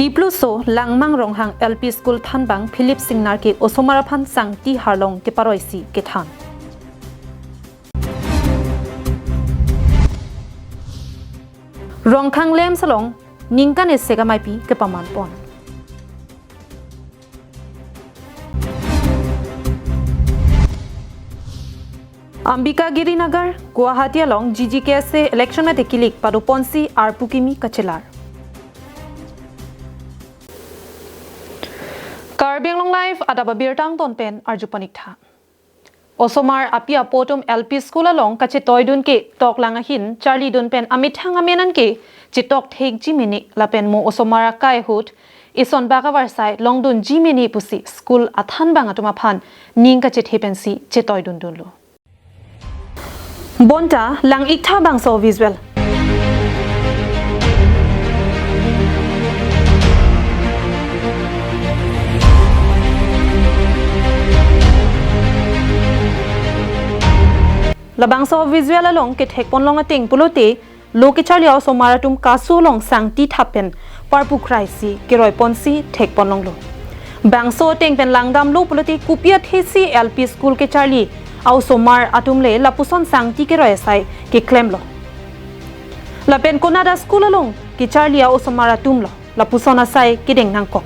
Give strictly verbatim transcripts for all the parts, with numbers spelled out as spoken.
Dipluso Langmang Ronghang L P School thanbang Philip Singnar ke osomar aphan sangti harlong keparoisi kethan. Rongkhang LAMPS along ningkan esek amaipi kepaman pon. Ambika Girinagar, Guwahati along G G K S A election mate kilik pado ponsi arpu kimi kachelar. Karbi Anglong Live adap abirta angton pen arju pon-ik tha. Osomar api apo atum L P School along kachetoidun ke toklang ahin charlidun pen amethang amenan ke chetok thekji mene lapen mo osomar akai ahut ison bak avarsai longdunji mene pusi school athanbang atum aphan ning kachethe pensi chetoidundunlo. Bonta lang-ik tha bangso visual. Labangso visual along kethek ponlong ateng pulote lo kecharli a-osomar atum kasu along sangti thap pen parpu kraisi keroi ponsi thek ponlonglo. Bangso ateng pen langdamlo pulote kopi athesi L P School kecharli a-osomar atum le lapuson sangti keroi asai keklemlo. Lapen konat a-school along kecharli a-osomar atum lo lapuson asai kedeng nangkok.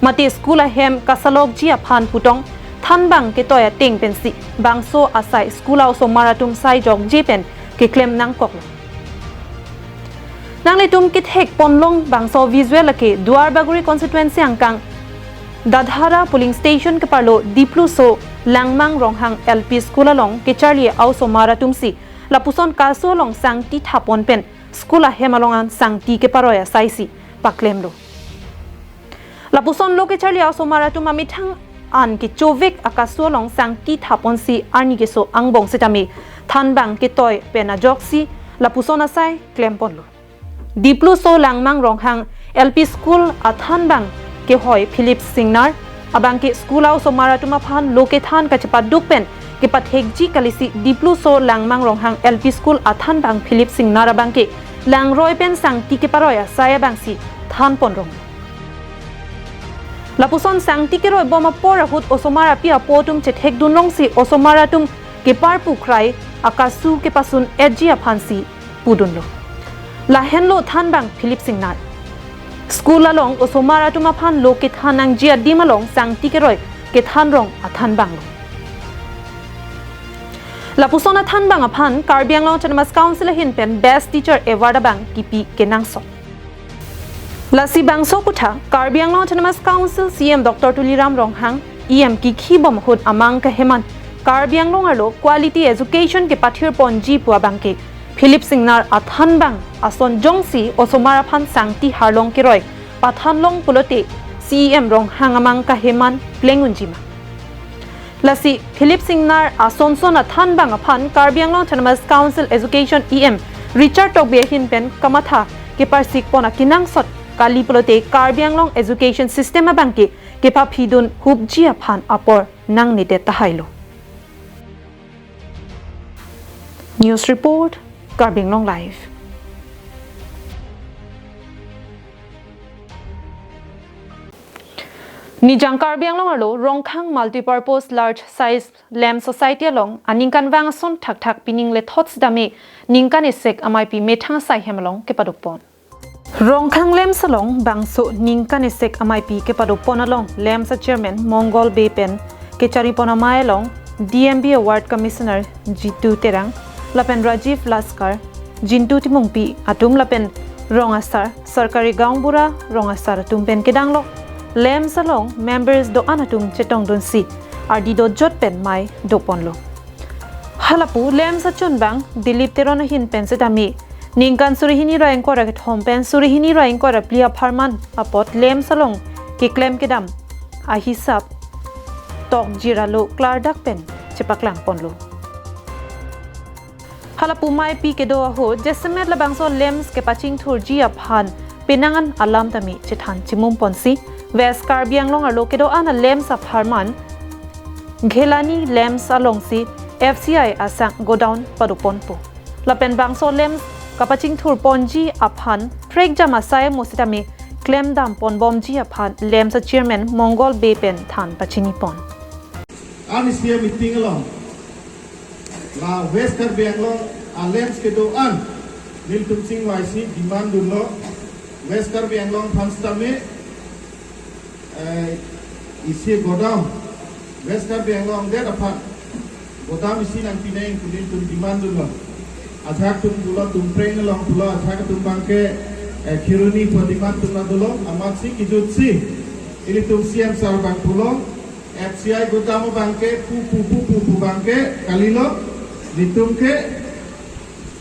Mate school ahem kasalokji aphan putong thanbang ketoi ateng pensi bangso asai school a-osomar atum sai jokje pen keklem nangkoklo. Nanglitum kethek ponlong bangso visual lake Duarbagori constituency angkang Dadhara polling station keparlo Dipluso Langmang Ronghang L P School along kecharli a-osomar atumsi lapuson kasu along sangti thap pon pen school ahem along an sangti keparoi asaisi paklemlo. Lapuson lo kecharli a-osomar atum amethang an kechovek akasu along sangti thap ponsi arni keso angbong setame thanbang ketoi pen ajoksi lapuson asai klem ponlo. Dipluso Langmang Ronghang L P School athanbang kehoi Philip Singnar abangke school a-osomar atum aphan lo kethan kachepaduk pen kepathekji kalisi Dipluso Langmang Ronghang L P School athanbang Philip Singnar abangke langroi pen sangti keparoi asai abangsi than ponrong. Lapuson sangti keroi bom apor ahut osomar api apo atum chethekdunlongsi osomar atum keparpu krai akasu kepasun-etji aphansi pudunlo. Lahenlo thanbang Philip Singnar. School along osomar atum aphan lo kethan nangji adim along sangti keroi kethanrong athanbanglo. Lapuson athanbang aphan Karbi Anglong Autonomous Council ahin pen Best Teacher Award abang kipi kenangsot. Lasi bangso kutha Karbi Anglong Autonomous Council C E M Doctor Tuliram Ronghang, E M kikhibom ahut amang kaheman Karbi Anglong arlo quality education kepathir ponji pu abangke Philip Singnar athanbang ason jongsi osomar aphan sangti harlong keroi pathanlong pulote C E M Ronghang amang kaheman pleng unjima. Lasi Philip Singnar asonson athanbang aphan Karbi Anglong Autonomous Council Education E M Richard Tokbi ahin pen kamatha keparsik pon akenangsot kali pulote Karbi Anglong education system abangke kepaphidun hupji aphan apor nangnedet tahailo. News report, Karbi Anglong Live. Nijang Karbi Anglong arlo Rongkhang Multipurpose Large Size LAMPS Society along aningkanvang ason thakthak pining lethot sitame ningkan esek amaipi methang asai hem along kepaduk pon. Rongkhang LAMPS along bangso ningkan esek amaipi kepaduk pon along LAMPS a Chairman Mongol Bey pen kechari pon amei along D M B Award Commissioner Jitu Terang lapen Rajiv Laskar, Jintu Timungpi atum lapen rong asar, Sarkari Gaonbura rong asar atum pen kedang lok LAMPS along members do-an atum chetongdunsi ardi dojot pen mei do ponlo. Halapu LAMPS achunbang Dilip Teron ahin pen sitame ningkan suri hini ra ingkoi ra kethom pen suri hini ra ingkoi ra phli apharman apot LAMPS along keklem kedam ahisap tokjir alo klardak pen chepaklang ponlo. Halapu meipi kedo ahut jasemet labangso LAMPS kepachingthurji aphan penang an alam tame chethan chimum ponsi West Karbi Anglong arlo kedo-an a LAMPS apharman Ghelani LAMPS alongsi F C I asang godown paduk ponpo. Lapen bangso LAMPS kapachingthur ponji aphan prekjam asai mo sitame klemdam ponbomji aphan LAMPS a chairman Mongol Bey pen than pachinipon. An isi a meeting along la West Karbi Anglong a LAMPS kedo-an nelitum chingvaisi demand dunlo, West Karbi Anglong aphan sitame, eh, isi godown West Karbi Anglong det aphan godown isi nangpinang pu nelitum demand dunlo. Ajahak atum pulo Tumpreng along pulo, ajahak atum abangke, eh, Kheroni pu demand dun na dolo, amatsi kejutsi ilitum C M sir abang pulo, F C I godown abangke pu pu pu pu pu abangke kalilo, nelitum ke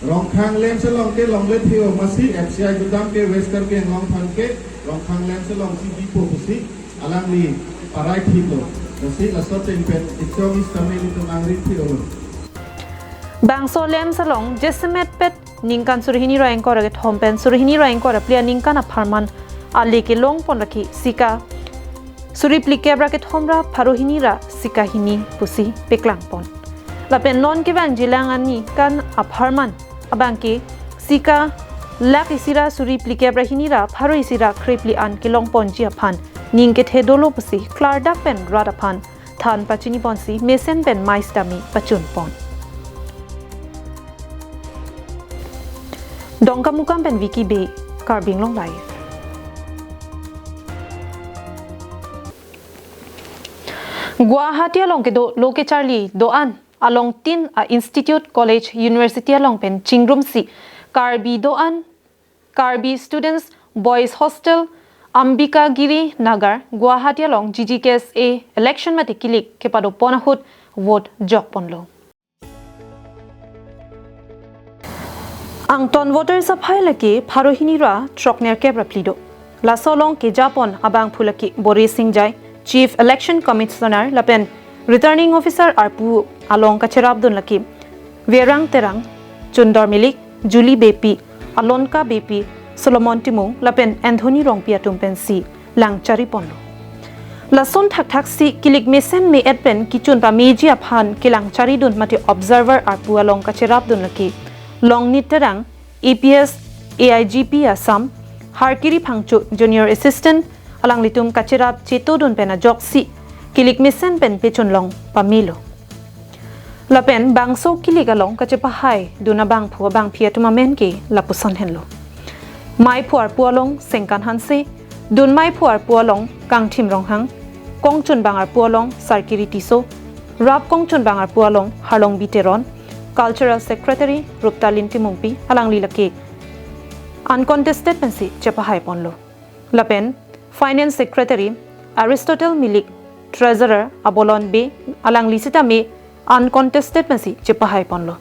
Rongkhang LAMPS along ke longle theo, amatsi F C I godown ke West Karbi Anglong aphan ke Rongkhang LAMPS alongsi bipo pusi alangli parai thiklo. Lasi laso ateng pen ichong is kami nelitum angri theo. Bangso LAMPS along jasemet pet ningkan suri hini ra ingkoi ra kethom pen suri hini ra ingkoi ra phli aningkan apharman ale kelongpon ra ke sika suri phlikep ra kethom ra pharo hini ra sika hini pusi peklangpon. Lapen non kevang jilang aningkan apharman abangke sika lakh isi ra suri phlikep ra hini ra pharo isi ra krephli an kelongponji aphan ning kethe dolo pusi klardak pen rat aphan than pachiniponsi mesen pen mei sitame pachunpon. Dongkamukam pen Vicky Bey, Karbi Anglong Live. Guwahati along kedo lo kecharli do-an along tin a institute, college, university along pen chingrumsi Karbi do-an, Karbi Students Boys Hostel, Ambika Giri Nagar, Guwahati along G G K S A election mate kilik kepadopon ahut vote jokponlo. Angton voters aphai lake pharo hini ra throknerkep ra phli do. Laso along kejapon abangphu lake Bore Singjai, Chief Election Commissioner lapen Returning Officer arpu along kacherapdun lake Verang Terang, Chundor Milik, Julie Beypi, Alonka Beypi, Solomon Timung lapen Anthony Rongpi atum pensi langchariponlo. Lason thakthaksi kilik mesen me-et pen kechun pameji aphan kelangcharidun mate observer arpu along kacherapdun lake Longnit Terang, A P S A I G P Assam, Harkiri Phangcho, Junior Assistant, alanglitum kacherap chetodun pen ajoksi kilik mesen pen pechunlong pamelo. Lapen bangso kilik along kachepahaidun abangphu abangphi atum amen ke lapuson henlo. Meiphu arpu along Sengkan Hanse, dunmeiphu arpu along Kangthim Ronghang, kongchunbang arpu along Sarkiri Tisso, rap kongchunbang arpu along Harlongbi Teron, Cultural Secretary Ruptalin Timungpi, alangli lake uncontested pensi chepahaiponlo. Lapen Finance Secretary Aristotle Milik, Treasurer Abolon Bey, alangli sitame uncontested pensi chepahaiponlo.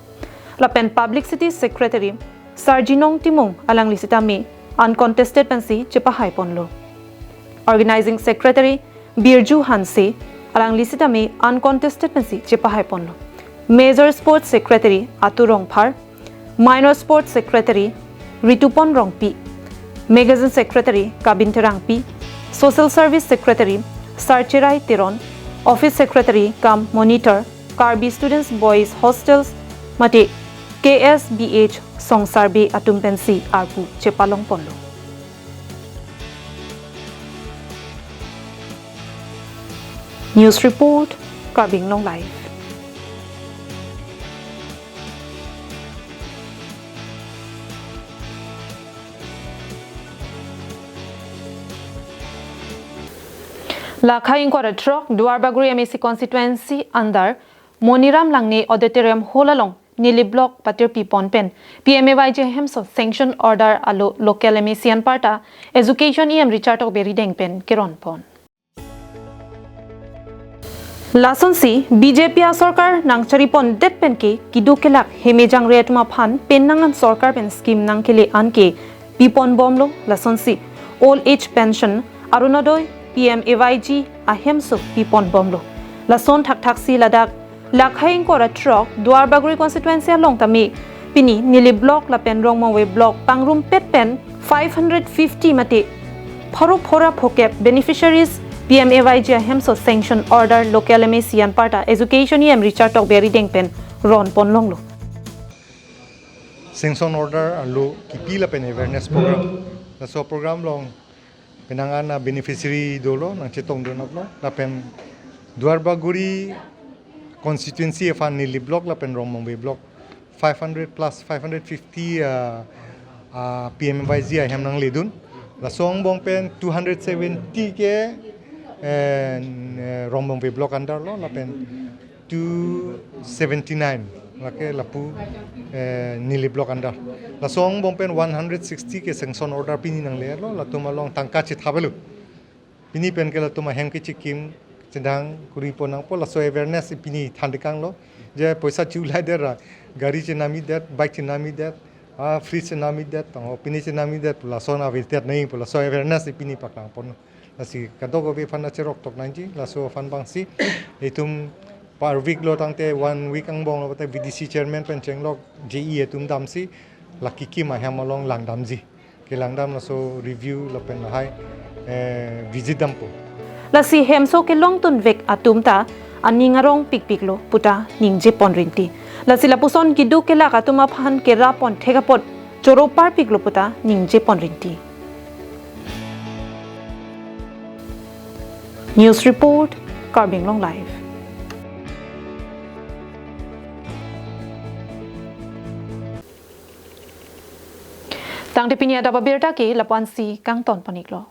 Lapen Publicity Secretary Sarjinong Timung, alangli sitame uncontested pensi chepahaiponlo. Organizing Secretary Birju Hanse, alangli sitame uncontested pensi chepahaiponlo. Major Sports Secretary Atu Rongphar, Minor Sports Secretary Ritupon Rongpi, Magazine Secretary Kabin Terangpi, Social Service Secretary Sarcherai Teron, Office Secretary cum Monitor, Karbi Students Boys Hostels mate K S B H Songsar Bey atum pensi arpu chepalongponlo. News Report, Karbi Anglong Live. Lakha ingkoi ra throk Duarbagori M A C constituency under Moniram Langne Auditorium Hall along Nilip Block patirpipon pen P M A Y G ahemso sanction order alo local M A C anparta Education E M Richard Tokbi arideng pen keronpon. Lasonsi B J P asorkar nangcharipondet pen ke keduk kelak hemejangre atum aphan pen nang an sorkar pen scheme nangkele an ke piponbomlo. Lasonsi old age pension, Orunodoi, P M A Y G ahemso piponbomlo. Lason thakthaksi ladak lakha ingkoi ra throk Duarbagori constituency along tame pini Nilip Block lapen Rongmongve Block pangrumpet pen five hundred fifty mate pharo phora phokep beneficiaries P M A Y G ahemso sanction order local M A C anparta Education E M Richard Tokbi arideng pen ronponlonglo. Sanction order alo kipi lapen awareness program. Laso program along Penang an a beneficiary dolo, nangchetongdun aplo, lapen Duarbagori constituency aphan Nilip block lapen Rongbongbe block five hundred plus five hundred fifty, uh, uh, P M M Y G ahem nangledun. Laso angbong pen two hundred seventy ke, eh, n-, eh, Rongbongbe block under lo, lapen two seventy-nine lake lapu, eh, Nilip block under. Laso angbong pen one hundred sixty ke sanction order pini nanglelo, latum along tangka chethap avelo. Pini pen ke latum ahem kechikim chedang kuri pon nangpo, laso awareness pini thandikanglo. Je poisa chulai der ra, gari chenamdet, bike chenamdet, ah, fridge chenamdet, tang pini chenamdet, laso na awareness nangpo, laso awareness pini paklang pon. Lasi kadokave aphan na cherok tok nangji, laso aphan abangsi itum per week lo tangte one week angbong lo te V D C chairman pen chenglok J E atum damsi la kikim ahem along langdamji. Kelangdam laso review lapen lahai, eh, visit dampo. Lasi hemso kelongdunvek atum ta aning arong pikpiklo puta ningje pon rinti. Lasi lapuson kiduk kelak atum aphan kerap pon thek apot choro parpiklo puta ningje pon rinti. News report, Karbi Anglong Live. Tangte pini adap abirta ke lapu-ansi kangton pon-iklo.